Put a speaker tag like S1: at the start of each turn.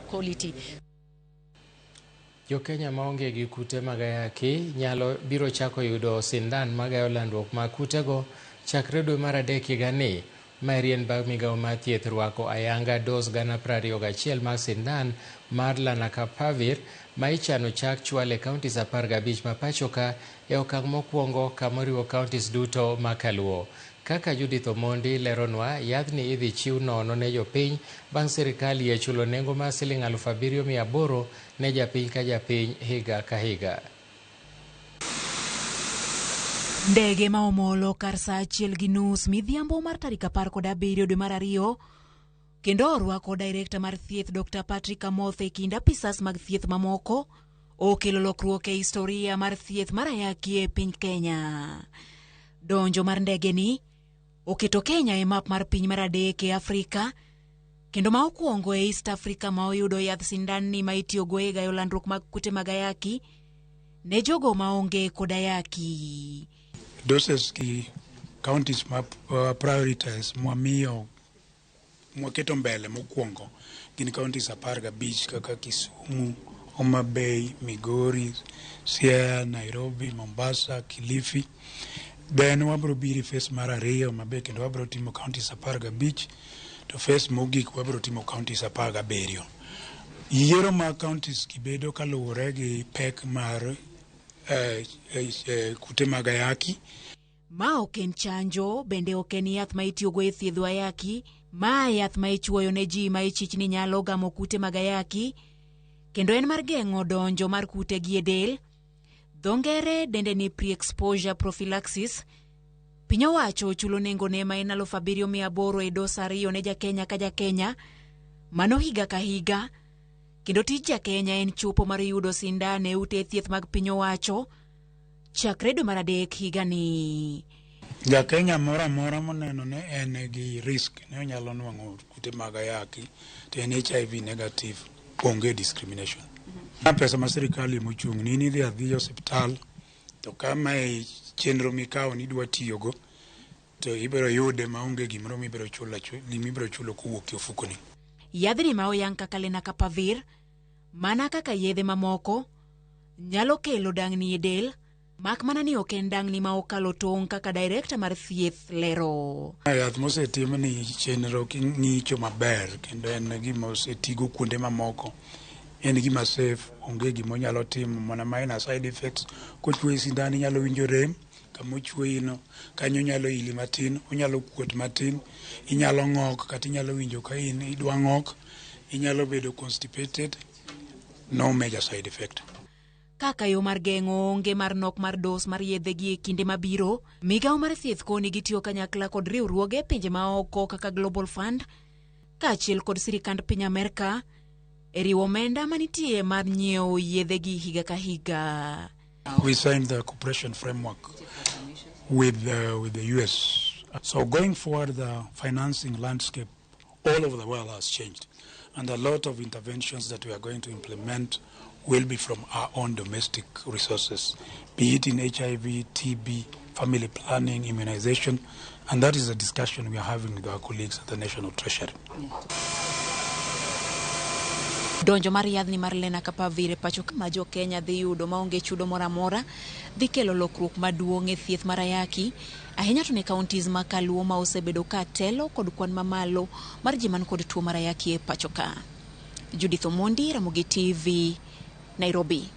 S1: quality.
S2: Jokenya maonge gi kute mag ayaki nyalo biro chako yudo sindan magayo landruok mag kutego chakre dwe mar adek higani. Maeri en bang' migawo mar thieth rwako ayanga dos 21,000 mag sindan mar Lenacapavir ma ichano chak chwal e counties 15 ma pachoka e okang' mokwongo kamoriwo counties duto ma kaluo. Kaka Judith Omondi leronwa, yadhni idhi chiw nono ne jopiny bang' sirikal yie chulo nengo mar siling 7,800 ne japiny ka japiny higa ka higa.
S3: Ndege ma omolo kar saa 1:30 midhiambo mar tarik 17 dwe mar ariyo kendo orwako direkta mar thieth Dr. Patrick Amoth e kind apisas mag thieth mamoko okelo lokruok e historia mar thieth mar ayaki e piny Kenya. Donjo mar ndege ni oketo Kenya e map mar piny mar adek e Afrika kendo ma okwongo e East Africa ma oyudo yadh sindan ni ma itiyogo e gayo landruok mag kute mag ayaki ne jogo maonge kod ayaki.
S4: Doses gi counties ma prioritize mwamiyo mwaketo mbele mokwongo gin counties 15 kaka Kisumu, Homa Bay, Migori, Siaya, Nairobi, Mombasa, Kilifi. Then wabro biro e phase mar ariyo mabe kendo wabro timo counties 15 to phase mogik wabro timo counties 17. Yiero mag counties gi bedo kaluwore gi pek mar kute mag ayaki.
S3: Ma ok en chanjo, bende ok en yath ma itiyogo e thiedho ayaki. Ma yath ma ichuoyo ne ji ma ichich ni nyalo gamo kute mag ayaki, kendo en mar geng'o donjo mar kute gi e del. Dho ngere dende ni pre-exposure prophylaxis. Piny owacho chulo nengone ma en 7,800 e dos ariyo ne jakenya ka jakenya, mano higa ka higa. Kendo tij jakenya en chopo mar yudo sindan e ute thieth mag piny owacho chakre dwe mar adek higani.
S4: Jakenya moro amora moneno ni en gi risk ni onyalo nwang'o kute mag ayaki to en HIV negative, onge discrimination. Ma pesa ma sirikal emochung' ni in idhi adhiya osiptal to ka mae chenro mikawo ni idwa tiyogo to ibiro yude maonge gimoro mibiro chulo gimibiro chulo kowuok e ofukoni.
S3: Yadhni ma oyang kaka Lenacapavir, mana kaka yedhe mamoko, nyalo kelo dang'ni e del, mak mana ni ok en dang'ni ma okalo tong' kaka direkta mar thieth lero.
S4: Yath mosetim ni chenro king'icho maber kendo en gima osetigo kuonde mamoko en gima safe onge gima onyalo timo mana minor side effects kochuoyi sindan inyalo winjo rem kama ochuoyi no kanyo nyalo ili matin onyalo kuot matin inyalo ng'ok kata inyalo winjo ka in idwa ng'ok inyalo bedo constipated no major side effect.
S3: Kaka yo mar geng'o onge mar nok mar dos mar yedhe gi e kinde mabiro, migawo mar thieth koni gitiyo kanyakla kod riwruoge pinje maoko kaka Global Fund kaachiel kod sirikand piny Amerka e riwo omenda manitie mar nyiewo yedhe gi higa ka higa.
S4: We signed the cooperation framework with the US. So going forward, the financing landscape all over the world has changed. And a lot of interventions that we are going to implement will be from our own domestic resources, be it in HIV, TB, family planning, immunization, and that is a discussion we are having with our colleagues at the National Treasury.
S3: Donjo mar yadhni mar Lenacapavir e pacho ma jo Kenya dhi yudo maonge chudo moro amora dhi kelo lokruok maduong' e thieth mar ayaki ahinya to ne counties ma kaluo ma osebedo ka telo kod kwan mamalo mar ji man kod tuo mar ayaki e pacho ka. Judith Omondi, Ramogi TV, Nairobi.